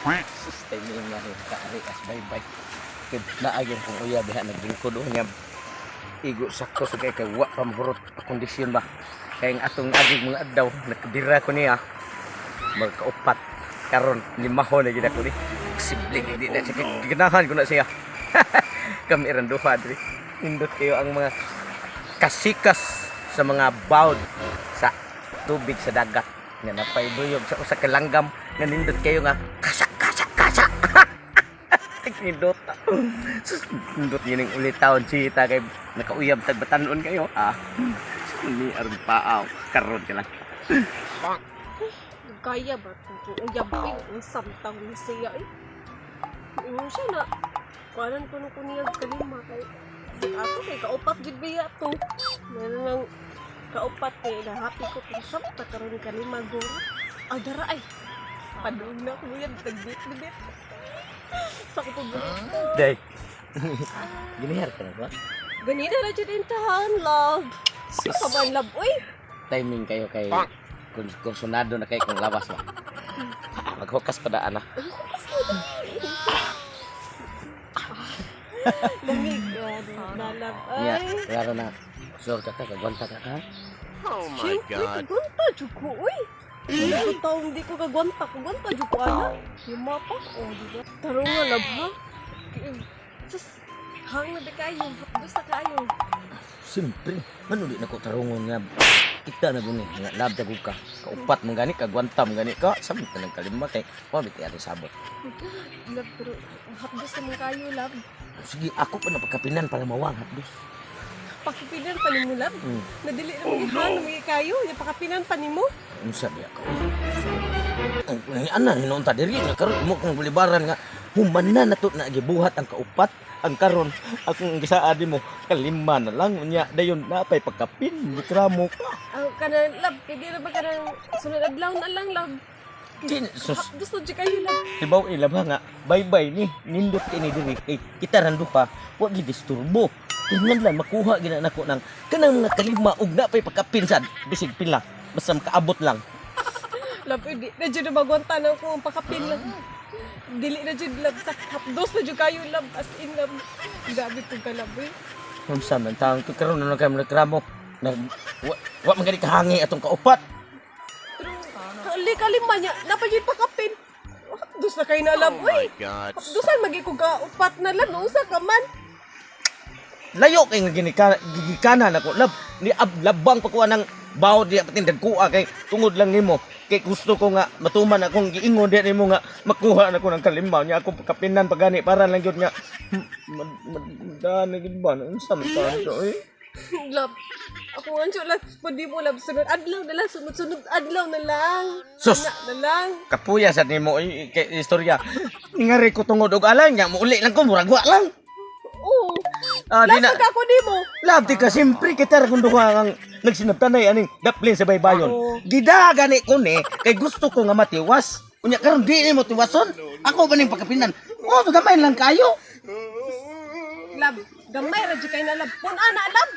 Sus, timing nga ni kaari as bye-bye. Kay naagin kong uyab diha naglingkod oh niya. Igo sakto sa kay kay wa pa mahurot kondisyon ba. Kay ang atong agig mga adlaw nakadira ko niya magkaupat karon limahon na gid ako ni. Posible kay di na siya kay ganahan ko na siya. Kami ran duha diri. Nindot kayo ang mga kasikas sa mga bawd sa tubig sa dagat nga napaybuyog sa usa ka langgam nga nindot kayo nga kasa kasa kasa. Nindot. Sus, nindot yun ang ulit taon chita kay nakauyab tag batanon kayo ah. Ni aron paaw karon ka lang. Kaya ba? Kung uyab eh, ang samtang ni siya eh. Ingon siya na, kuanan ko nung kuniyag kalima kay ato kay kaupat gid biya to. Meron lang kaupat kay na happy ko kung samta karon kalima guro. Ah, dara ay. Padung na ko yan, tagbit-bit. Sa ko paborito. Day, ginihar ka na ba? Ganina na dyan intahan, love. Sus. Kaban, love, uy. Timing kayo kay kung sunado na kay kung lawas ba. Maghukas pa daan na. Lamig. Na, love, Nya, ay. klaro na. Sure ka ka, kagwanta ka ka. Oh my Siyempre, God. kagwanta, jud ko, uy. Wala ko taong di ko kagwanta. Kagwanta, jud ko, ana. Yung mapa, oh, di ba? Taro nga, love, ha? Sus, hang na di kayo. Basta kayo. Siyempre, ano di na ko tarungon nga kita na guni nga lab jagug ka. Kaupat man gani, kagwanta man gani ka. Sa man nang kalima kay wa biti ari sabot. Love, pero hapdos naman kayo, love. Sige, ako pa na pagkapinan para mawang hapdos. Pakapinan pa nimo, love. Nadili na oh, no. Mga kayo. Yung pakapinan pa nimo. Unsa biya ka? Ang ana hinuon ta diri nga karon mo kong bulibaran nga human na nato na gibuhat ang kaupat ang karon akong gisaad mo kalima na lang unya dayon napay pagkapin reklamo ka. Ang kanang, love, hindi na ba kanang sunod adlaw na lang, love? Sus. Hapdos na jud kayo, love. Hibaw ila ba nga bye-bye ni nindot kay ni diri kay kita ran duha wa gi disturbo. Tingnan lang makuha gina nako nang kanang mga kalima ug napay pagkapin sad bisig pila basta makaabot lang. Love, hindi na jud na magwanta na ako ang pakapin lang. Dili na jud, love, sa hapdos na jud kayo, love, as in, love. Grabe kong ka, love, eh. Unsa man taong kay karon na kay reklamo nag wa man gani kahangi atong kaupat. Pero, kali kalima niya, napa jud pakapin. Hapdos na kayo na, love, Oh my uy. God. Hapdosan, magi ko ka upat na lang, unsa ka man. Layo kay nga gigikanan ako lab ni ab, labang pa kuha ng bawo diya patindag kuha kay tungod lang nimo kay gusto ko nga matuman akong giingon diya nimo nga makuha na ko ng kalima niya akong pagkapinan pagani para lang gyud nga madaan na gyud ba unsa man taon to eh. Love, ako nga jud, love, pwede mo, love, sunod adlaw na lang, sunod-sunod adlaw na lang. Sus! Na, na lang. Kapuya sad nimo eh, kay istorya ngari ko tungod og alay nga muuli lang ko murag wa lang. Oo. Ah, di Love, na pag ako nimo. Love, di ka siyempre kita ra kung duha ang nagsinabtanay aning daplin sa baybayon. Oo. Gida gani ko ni kay gusto ko nga matiwas. Unya karon di nimo tiwason. Ako ba ning pagkapinan? Oh, gamay lang kayo. Love, gamay ra jud kay na, love. Pun ana, love.